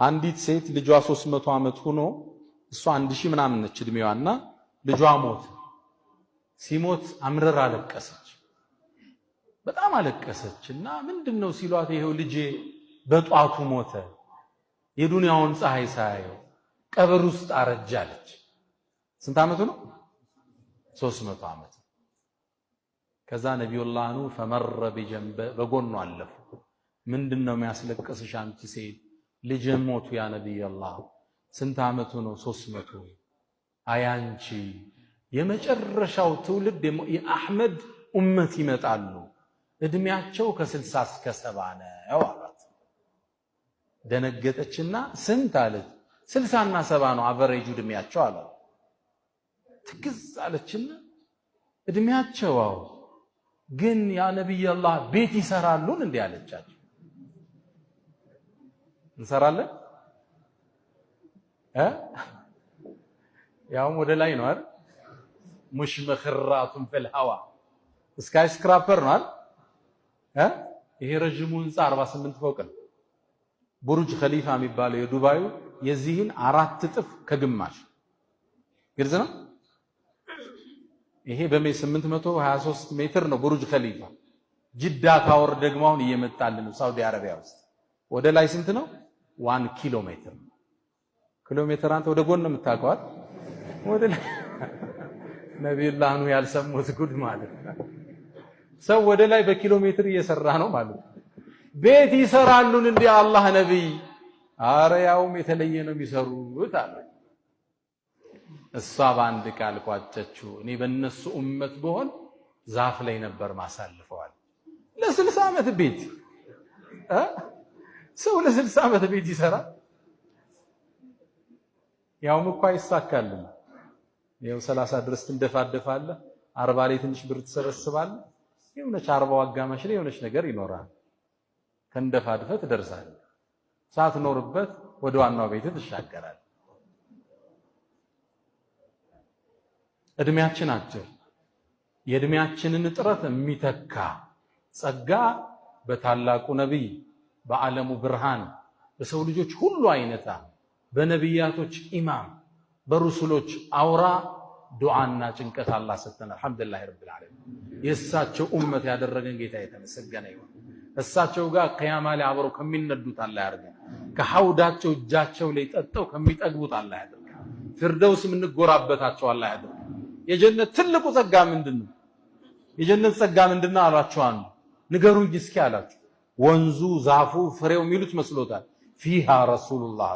አንዲት ሴት ልጇ 300 ዓመት ሆኖ እሷ 1000 ምናምን ነች እድሜዋና ልጇ ሞት። ሲሞት አምርራ አለቀሰች። በጣም አለቀሰች እና ምንድነው ሲሏት ይሄው ልጄ በጧቱ ሞተ፣ የዱንያውን ፀሐይ ሳያየው ቀብር ውስጥ አረጃለች። ስንት ዓመቱ ነው? 300 ዓመት። ከዛ ነቢዩላህ ኑህ فمر بجنبها በጎኗ አለፉ። ምንድነው የሚያስለቅስሽ አንቺ ሴት? ልጄ ሞቱ يا نبي الله። ስንት ዓመቱ ነው? 300። አይ አንቺ የመጨረሻው ትውልድ የአሕመድ ኡመት ይመጣሉ፣ እድሜያቸው ከ60 እስከ 70 ነው አሏት። ደነገጠችና ስንት አለች? 60ና 70 ነው average ኡ እድሜያቸው አሏት። ትክዝ አለችና እድሜያቸው አዎ፣ ግን يا نبي الله ቤት ይሰራሉን እንዲህ አለቻቸው። እንሰራለን እ ያውም ወደ ላይ ነው አይደል? مشمخات في الهواء skyscraper ነው አይደል? እ ይሄ ረዥሙ ህንፃ 48 ፎቅ ነው። ቡርጅ ኸሊፋ የሚባለው የዱባዩ የዚህን 4 እጥፍ ከግማሽ ግልጽ ነው። ይሄ በሜ 823 ሜትር ነው ቡርጅ ኸሊፋ። ጅዳ ታወር ደግሞ አሁን እየመጣልን ነው ሳውዲ አረቢያ ውስጥ። ወደ ላይ ስንት ነው? 1 ኪሎ ሜትር። ኪሎ ሜትር አንተ ወደ ጎን ነው የምታውቀው አይደል? ወደ ላይ ነቢዩላህ ኑህ ያልሰሙት ጉድ ማለት ነው። ሰው ወደ ላይ በኪሎ ሜትር እየሰራ ነው ማለት ነው። ቤት ይሰራሉን እንዴ አላህ ነብይ? አረ ያውም የተለየ ነው የሚሰሩት አለ። እሷ በአንድ ቃል ቋጨችው። እኔ በእነሱ ኡመት ብሆን ዛፍ ላይ ነበር ማሳልፈዋል። ለ60 ዓመት ቤት ሰው ለ60 ዓመት ቤት ይሰራል። ያውም እኮ አይሳካልም። ያው 30 ድረስ ትንደፋደፋለህ፣ 40 ላይ ትንሽ ብር ትሰበስባለህ። የሆነች 40ው አጋማሽ ላይ የሆነች ነገር ይኖራል። ተንደፋድፈህ ትደርሳለህ። ሳትኖርበት ወደ ዋናው ቤት ትሻገራለህ። እድሜያችን አጭር፣ የእድሜያችንን እጥረት የሚተካ ጸጋ በታላቁ ነቢይ በዓለሙ ብርሃን በሰው ልጆች ሁሉ አይነታ በነቢያቶች ኢማም በሩሱሎች አውራ ዱዓና ጭንቀት አላህ ሰጠን። الحمد لله رب العالمين። የእሳቸው ኡመት ያደረገን ጌታ የተመሰገነ ይሁን። እሳቸው ጋር ቅያማ ላይ አብረው ከሚነዱት አላህ ያድርገን። ከሐውዳቸው እጃቸው ላይ ጠጠው ከሚጠግቡት አላህ ያድርገን። ፊርደውስ የምንጎራበታቸው አላህ ያድርገን። የጀነት ትልቁ ጸጋ ምንድነው? የጀነት ጸጋ ምንድነው አሏቸው። አንዱ ንገሩኝ እስኪ አላቸው። ወንዙ፣ ዛፉ፣ ፍሬው የሚሉት መስሎታል። فيها رسول الله።